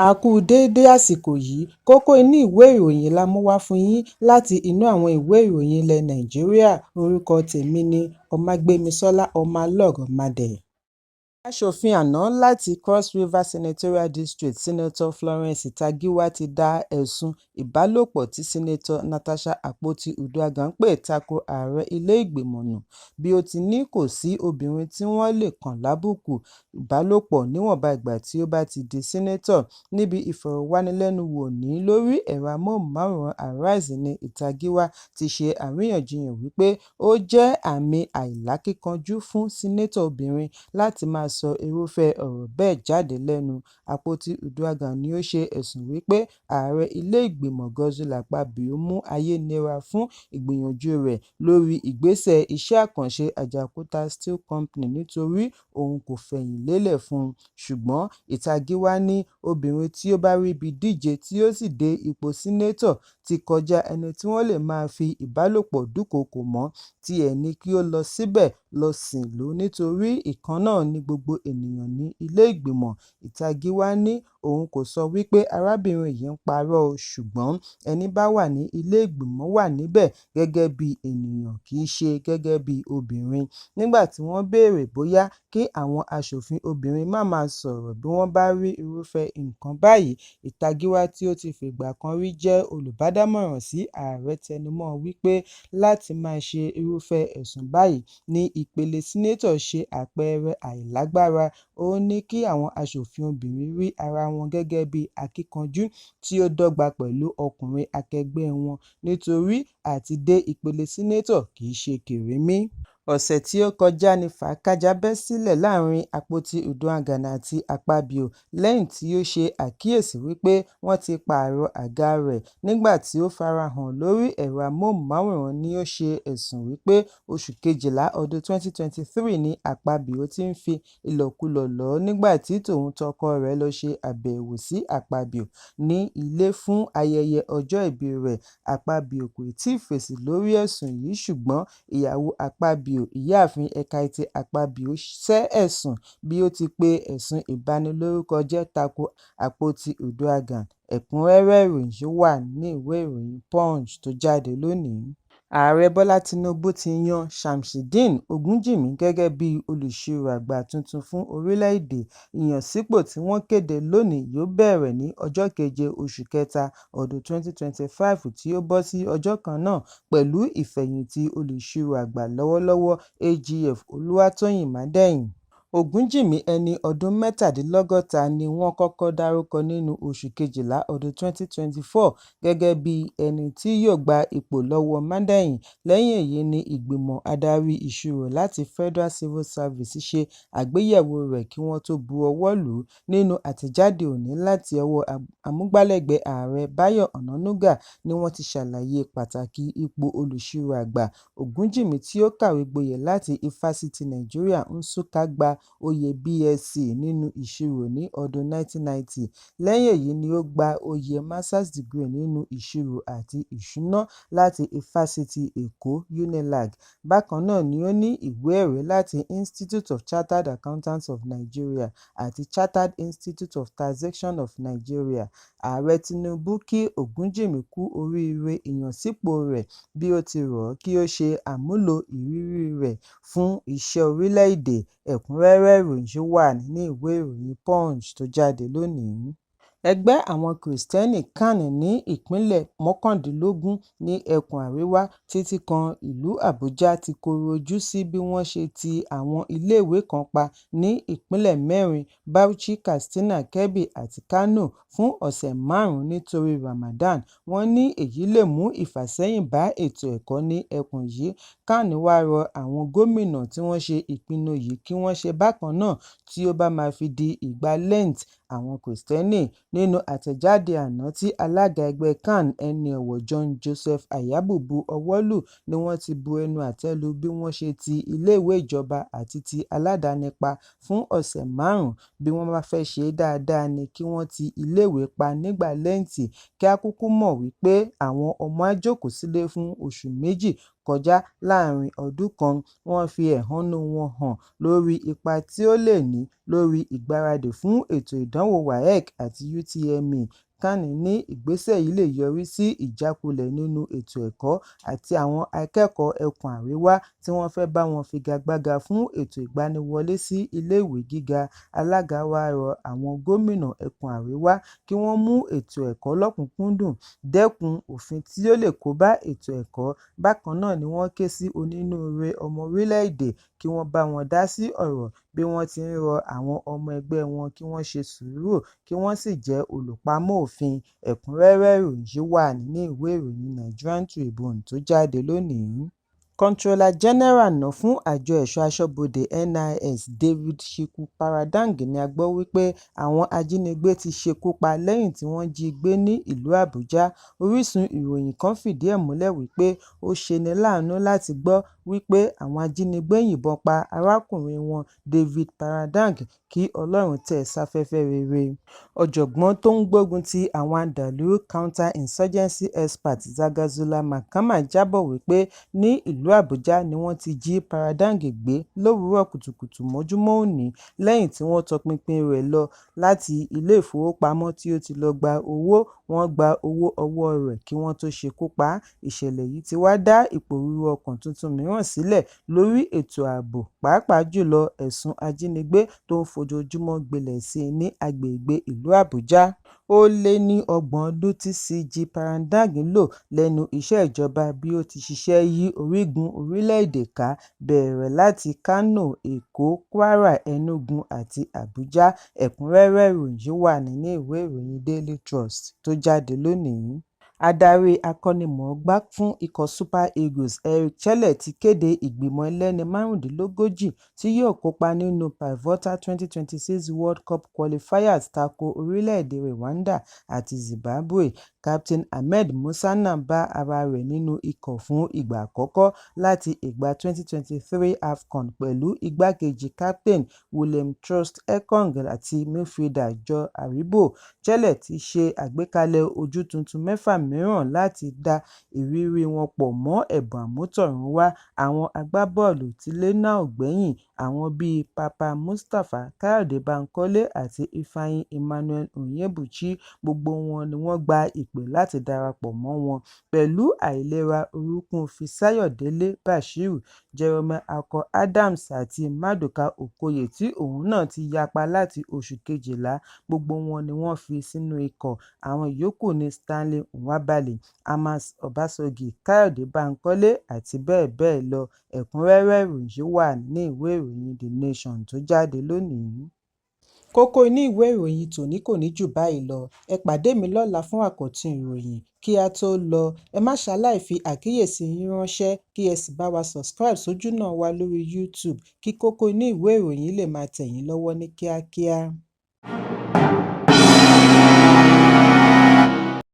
A kú déédé àsìkò yìí. Kókó inú ìwé ìròyìn la mú wá fún yín láti inú àwọn ìwé ìròyìn ilẹ̀ Nàìjíríà. Orúkọ tèmi ni Ọmágbémisọ́lá Ọmọlọ́rọ̀mádé. Aṣòfin àná láti Cross River Senatorial District, Senator Florence Itagiwa ti dá ẹ̀sùn ìbálòpọ̀ tí Senator Natasha Akpoti-Uduaghan pè tako ààrẹ ilé ìgbìmọ̀ nù, bí ó ti ní kò sí obìnrin tí wọ́n lè kàn lábùkù ìbálòpọ̀ níwọ̀nba ìgbà tí ó bá ti di sẹ́nátọ̀. Níbi ìfọ̀rọ̀wánilẹ́nuwò ní lórí ẹ̀rọ amóhùnmáwòrán Arise ní Itagiwa ti ṣe àríyànjiyàn wípé ó jẹ́ àmì àìlákínkanjú fún sẹ́nátọ̀ obìnrin láti máa sọ irúfẹ́ ọ̀rọ̀ bẹ́ẹ̀ jáde lẹ́nu. Akpoti-Uduaghan ni ó ṣe ẹ̀sùn wípé ààrẹ ilé ìgbìmọ̀ Godswill Akpabio mú ayé nira fún ìgbìyànjú rẹ̀ lórí ìgbésẹ̀ iṣẹ́ àkànṣe Ajaokuta Steel Company nítorí òun kò fẹ̀yìn lélẹ̀ fún un. Ṣùgbọ́n Itagiwa ní obìnrin tí ó bá ríbi díje tí ó sì dé ipò sẹ́nátọ̀ ti kọjá ẹni tí wọ́n lè máa fi ìbálòpọ̀ dúnkookò mọ́, tiẹ̀ ní kí ó lọ síbẹ̀ lọ sìnlú nítorí ìkan náà ni gbogbo ènìyàn ní ilé ìgbìmọ̀. Itagiwa ní òun kò sọ wípé arábìnrin yìí ń parọ́ o, ṣùgbọ́n ẹní bá wà ní ilé ìgbìmọ̀ wà níbẹ̀ gẹ́gẹ́ bí ènìyàn, kì í ṣe gẹ́gẹ́ bí obìnrin. Nígbà tí wọ́n béèrè bóyá kí àwọn aṣòfin obìnrin má máa sọ̀rọ̀ bí wọ́n bá rí irúfẹ́ nǹkan báyìí, Itagiwa tí ó ti fìgbà kan rí jẹ́ olùbádámọ̀ràn sí ààrẹ tẹnumọ́ wípé láti máa ṣe irúfẹ́ ẹ̀sùn báyìí ní ìpele sẹ́nátọ̀ ṣe àpẹẹrẹ àìlágbára. Ó ní kí àwọn aṣòfin obìnrin rí ara wọn gẹ́gẹ́ bí akíkanjú tí ó dọ́gba pẹ̀lú ọkùnrin akẹgbẹ́ wọn nítorí àti dé ìpele sẹ́nátọ̀ kì í ṣe kèrémí. Ọ̀sẹ̀ tí ó kọjá ní fàákájàá bẹ́ sílẹ̀ láàrin Akpoti-Uduaghan àti Akpabio lẹ́yìn tí ó ṣe àkíyèsí wípé wọ́n ti pààrọ̀ àga rẹ̀. Nígbà tí ó farahàn lórí ẹ̀rọ amóhùnmáwòrán ni ó ṣe ẹ̀sùn wípé oṣù kejìlá ọdún 2023 ni Akpabio ti ń fi ìlòkulò lọ̀ ọ́ nígbà tí tòun tọkọ rẹ̀ lọ ṣe àbẹ̀wò sí Akpabio ní ilé fún ayẹyẹ ọjọ́ ìbí rẹ̀. Akpabio kò tíì fèsì lórí ẹ̀sùn yìí, ṣùgbọ́n ìyàwó Akpabio, Ìyáàfin Ekaette Akpabio, sẹ́ ẹ̀sùn bí ó ti pe ẹ̀sùn ìbanilórúkọjẹ́ tako Akpoti-Uduaghan. Ẹ̀kúnrẹ́rẹ́ ìròyìn yìí wà nínú ìwé ìròyìn Punch tó jáde lónìí. Ààrẹ Bọ́lá Tinubu ti yan Shamsuddeen Ogunjìnmi gẹ́gẹ́ bí olùṣirò àgbà tuntun fún orílẹ̀-èdè. Ìyànsípò tí wọ́n kéde lónìí yóò bẹ̀rẹ̀ ní ọjọ́ keje oṣù kẹta ọdún 2025, tí ó bọ́ sí ọjọ́ kan náà pẹ̀lú ìfẹ̀yìntì olùṣirò àgbà lọ́wọ́lọ́wọ́ AGF Olúwatóyìn Mádẹ́yìn. Ògúnjìmí, ẹni ọdún 67, ni wọ́n kọ́kọ́ dárúkọ nínú oṣù kejìlá ọdún 2024 gẹ́gẹ́ bí ẹni tí yóò gba ipò lọ́wọ́ Mádẹ́yìn. Lẹ́yìn èyí ni ìgbìmọ̀ adarí ìṣirò láti Federal Civil Service ṣe àgbéyẹ̀wò rẹ̀ kí wọ́n tó bu ọwọ́ lù ú. Nínú àtẹ̀jáde òní láti ọwọ́ amúgbálẹ́gbẹ̀ẹ́ ààrẹ Báyọ̀ Ọ̀nànúgà ni wọ́n ti ṣàlàyé pàtàkì ipò olùṣirò àgbà. Ògúnjìmí tí ó kàwé gboyè láti Ifásitì Nàìjíríà Nsukka gba oyè B.Sc nínú ìṣirò ní ọdún 1990. Lẹ́yìn èyí ni ó gba oyè Masters degree nínú ìṣirò àti ìṣúná láti Ifásitì Èkó (UNILAG). Bákan náà ni ó ní ìwé ẹ̀rí láti Institute of Chartered Accountants of Nigeria àti Chartered Institute of Taxation of Nigeria. Ààrẹ Tinubu kí Ògúnjìmí kú oríire ìyànsípò rẹ̀ bí ó ti rọ̀ ọ́ kí ó ṣe àmúlò ìrírí rẹ̀ fún iṣẹ́ orílẹ̀-èdè. Ẹ̀kúnrẹ́rẹ́ ìròyìn yìí wà nínú ìwé ìròyìn Punch tó jáde lónìí. Ẹgbẹ́ àwọn Kìrìsìtẹ́nì CAN ní ìpínlẹ̀ 19 ní ẹkùn àríwá títí kan ìlú Àbújá ti kọ̀rọ̀ ojú sí bí wọ́n ṣe ti àwọn iléèwé kan pa ní ìpínlẹ̀ mẹ́rin Bauchi, Katsina, Kebbi àti Kano fún ọ̀sẹ̀ márùn-ún nítorí Ramadan. Wọ́n ní èyí lè mú ìfàsẹ́yìn bá ètò ẹ̀kọ́ ní ẹkùn yìí. CAN wá rọ àwọn gómìnà tí wọ́n ṣe ìpinnu yìí kí wọ́n ṣe bákan náà tí ó bá máa fi di ìgbà Lent àwọn Kìrìsìtẹ́nì. Nínú àtẹ̀jáde àná tí alága ẹgbẹ́ CAN, Ẹni Ọ̀wọ̀ John Joseph Àyábù bu ọwọ́ lù ni wọ́n ti bu ẹnu àtẹ́ lu bí wọ́n ṣe ti iléèwé ìjọba àti ti aládàáni pa fún ọ̀sẹ̀ márùn-ún. Bí wọ́n bá fẹ́ ṣe dáadáa ni kí wọ́n ti iléèwé pa nígbà Lẹ́ǹtì, kí á kúkú mọ̀ wípé àwọn ọmọ á jókòó sílé fún oṣù méjì. kọjá láàárín ọdún kan. Wọ́n fi ẹ̀hónú wọn hàn lórí ipa tí ó lè ní lórí ìgbáradì fún ètò ìdánwò WAEC àti UTME. CAN ní ìgbésẹ̀ yìí lè yọrí sí ìjákulẹ̀ nínú ètò ẹ̀kọ́ àti àwọn akẹ́kọ̀ọ́ ẹkùn Àríwá tí wọ́n fẹ́ bá wọn figagbága fún ètò ìgbaniwọlé sí iléèwé gíga. Alága wá rọ àwọn gómìnà ẹkùn Àríwá kí wọ́n mú ètò ẹ̀kọ́ lọ́kùn-ún-kúndùn, dẹ́kun òfin tí ó lè kóbá ètò ẹ̀kọ́. Bákan náà ni wọ́n ké sí onínúure ọmọ orílẹ̀-èdè kí wọ́n bá wọn dá sí ọ̀rọ̀ bí wọ́n ti ń rọ àwọn ọmọ ẹgbẹ́ wọn kí wọ́n ṣe sùúrù kí wọ́n sì jẹ́ olùpamọ́ òfin. Ẹ̀kúnrẹ́rẹ́ ìròyìn yìí wà nínú ìwé ìròyìn Nigerian Tribune tó jáde lónìí. Comptroller General àná fún Àjọ Ẹ̀ṣọ́ Aṣọ́bodè NIS, David Sheku Paradaga ni a gbọ́ wípé àwọn ajínigbé ti ṣekú pa lẹ́yìn tí wọ́n jí i gbé ní ìlú Àbújá. Orísun ìròyìn kan fìdí ẹ̀ múlẹ̀ wípé ó ṣeni láàánú láti gbọ́ wípé àwọn ajínigbé yìnbọn pa arákùnrin wọn David Paradaga, kí Ọlọ́run tẹ́ ẹ sáfẹ́fẹ́ rere. Ọ̀jọ̀gbọ́n tó ń gbógun ti àwọn adàlúrú counter-insurgency expert Zagazula Makama jábọ̀ wípé ní ìlú Àbújá ni wọ́n ti jí Paradaga gbé lówùúrọ̀ kùtùkùtù mọ́júmọ́ òní lẹ́yìn tí wọ́n tọpinpin rẹ̀ lọ láti ilé-ìfowópamọ́ tí ó ti lọ gba owó. Wọ́n gba owó ọwọ́ rẹ̀ kí wọ́n tó ṣekú pa á. Ìṣẹ̀lẹ̀ yìí ti wá dá ìpòrúurú ọkàn tuntun mìíràn sílẹ̀ lórí ètò ààbò, pàápàá jùlọ ẹ̀sùn ajínigbé tó ń fojoojúmọ́ gbilẹ̀ sí i ní agbègbè ìlú Àbújá. Ó lé ní ọgbọ̀n ọdún tí CG Paradaga lò lẹ́nu iṣẹ́ ìjọba bí ó ti ṣiṣẹ́ yí orígun orílẹ̀-èdè ká bẹ̀rẹ̀ láti Kano, Èkó, Kwara, Enugu àti Àbújá. Ẹ̀kúnrẹ́rẹ́ ìròyìn yìí wà nínú ìwé ìròyìn Daily Trust tó jáde lónìí. Adarí akọ́nimọ̀ọ́gbá fún ikọ̀ Super Eagles Eric Chelle ti kéde ìgbìmọ̀ ẹlẹ́ni 35 tí yóò kópa nínú Pivotal 2026 World Cup Qualifiers tako orílẹ̀-èdè Rwanda àti Zimbabwe. Captain Ahmed Musa náà bá ara rẹ̀ nínú ikọ̀ fún ìgbà àkọ́kọ́ láti ìgbà 2023 AFCON pẹ̀lú igbákejì captain William Troost-Ekong àti midfielder Joe Aribo. Chelle ti ṣe àgbékalẹ̀ ojú tuntun mẹ́fà mìíràn láti da ìrírí wọn pọ̀ mọ́ ẹ̀bùn àmútọ̀runwá àwọn agbábọ́ọ̀lù tílé náà ò gbẹ́yìn, àwọn bíi Papa Mustapha, Kayode Bankole àti Ifeanyi Emmanuel Onyedikachi, gbogbo wọn ni wọ́n gba ìpè láti darapọ̀ mọ́ wọn, pẹ̀lú àìlera orúnkún Fisáyọ̀ Dele-Bashiru, Jerome Akor Adams àti Maduka Okoye tí òun náà ti yapa láti oṣù kejìlá, gbogbo wọn ni wọ́n fi sínú ikọ̀, àwọn ìyókù ní Stanley Nwabali, Amas Obasogie, Kayode Bankole àti bẹ́ẹ̀ bẹ́ẹ̀ lọ. Ẹ̀kúnrẹ́rẹ́ ìròyìn yìí wà nínú ìwé ìròyìn The Nation tó jáde lónìí. Kókó inú ìwé ìròyìn tòní kò ní jù báyìí lọ. Ẹ pàdé mi lọ́la fún àkọ́tún ìròyìn. Kí á tó lọ, ẹ má ṣaláì fi àkíyèsí yín ránṣẹ́ kí ẹ sì bá wa subscribe sójúnà wa lórí YouTube kí kókó inú ìwé ìròyìn lè máa tẹ̀ yín lọ́wọ́ ní kíákíá.